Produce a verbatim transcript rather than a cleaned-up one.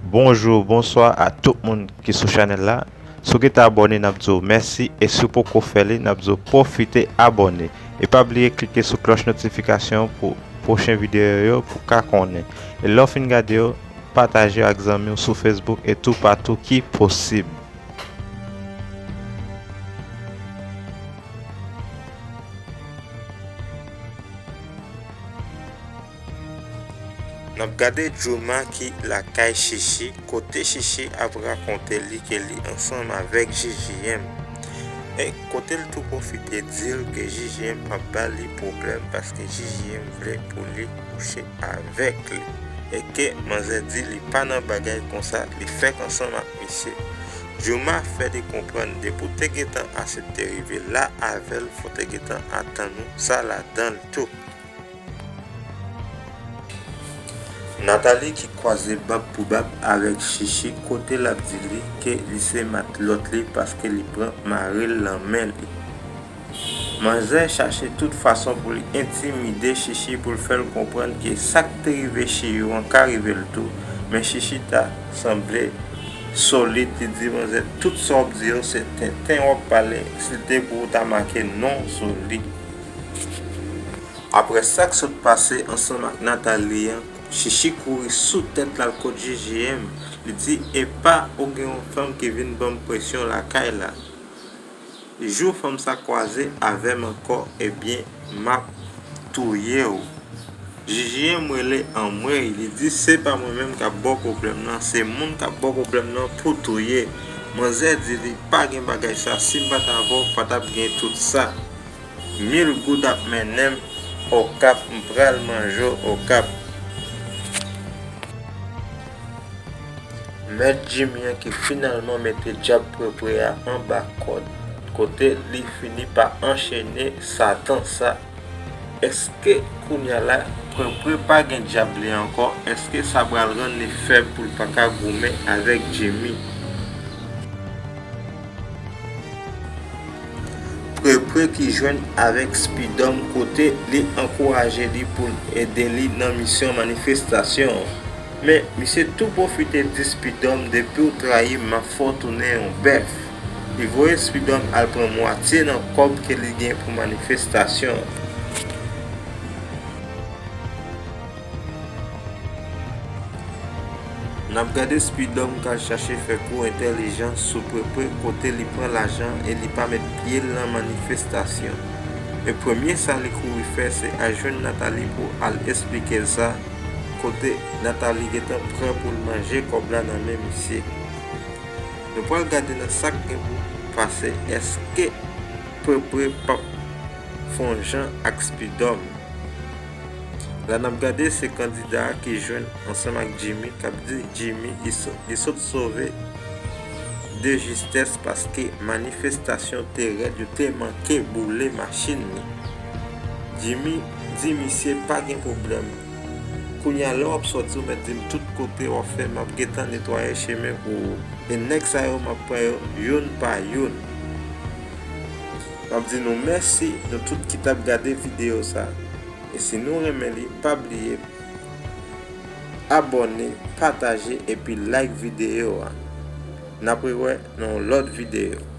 Bonjou, bonswa a tout moun ki sou chanèl la. Si w gentan abòne, n ap di w mèsi, e si w poko fè li, n ap di w pwofite abòne. E pa bliye klike sou klòch notifikasyon pou pwochen videyo yo pou w ka konnen. E lè w fin gade yo, pataje yo ak zanmi w sou Facebook e toupatou ki posib. N ap gade Jooma ki lakay Chichi, kote Chichi ap rakonte li ke li ansanm avèk J J M. E kote l tou pwofite di l ke J J M ap ba li pwoblèm paske J J M vle pou li kouche avèk li. E ke manzè di li pa nan bagay konsa, li fèk ansanm ak misye. Jooma fè li konprann depi w te gentan asepte rive la avè l, fò w te gentan atann ou sa ladan l tou. Nathalie ki kwaze bab pou bab avèk Chichi kote l ap di li ke li se matlòt li paske li pran mari l nan men li. Manzè chache tout fason pou li entimide Chichi pou l fè l konprann ke sa k te rive Chiyou an ka rive l tou, men Chichi ta sanble solid, li di manzè tout sa w ap di yo se tenten w ap pale, si l te pou w ta make non sou li. Apre sa k sot pase ansanm ak Nathalie an, Chichi kouri sou tèt l al kot J J M. Li di, "Epa, ou gen yon fanm ki vin ban m presyon lakay la. Jou fanm sa kwaze avè m ankò, ebyen, m ap touye w." J J M rele anmwey, li di, "Se pa mwen menm k ap ba w pwoblèm nan, se moun k ap ba w pwoblèm nan pou touye." Manzè di li, "Pa gen bagay sa, si m pa t avè w, pa t ap gen tout sa." Mil goud ap mennen m Okap, m pral manje w Okap. Mèt Jimmy an ki finalman mete dyab Prepre a anba kòd, kote li fini pa anchene Satan sa. Èske kounye a la, Prepre pa gen dyab li ankò? Èske sa pral rann li fèb pou l pa ka goumen avèk Jimmy? Prepre ki jwenn avèk Spidòm kote li ankouraje li pou l ede li nan misyon manifestasyon an. Men, misye tou pwofite di Spidòm, "Depi w trayi m, m ap fè w tounen yon bèf." Li voye Spidòm al pran mwatye nan kòb ke li gen pou manifestasyon an. N ap gade Spidòm k al chache fè kou entèlijans sou Prepre kote li pran lajan e li pa met pye l nan manifestasyon. E premye sa li kouri fè se al jwenn Nathalie pou al esplike l sa, kote Nathalie gentan prè pou l manje kòb la nan men misye. Nou pral gade nan sa k gen pou pase, èske Prepre p ap fè yon jan ak Spidòm? La n ap gade se kandida a ki jwenn ansanm ak Jimmy k ap di Jimmy li so-, li sot sove de jistès paske manifestasyon te rèd, yo te manke boule machin li. Jimmy di misye pa gen pwoblèm. Kounye a lè w ap sòti ou mèt di m tout kote w ap fè, m ap gentan netwaye chemen pou ou. E nèg sa yo m ap pran yo youn pa youn. M ap di nou mèsi nou tout ki t ap gade videyo sa. E si nou renmen li, pa bliye abòne, pataje epi like videyo a. N ap rewè nan yon lòt videyo.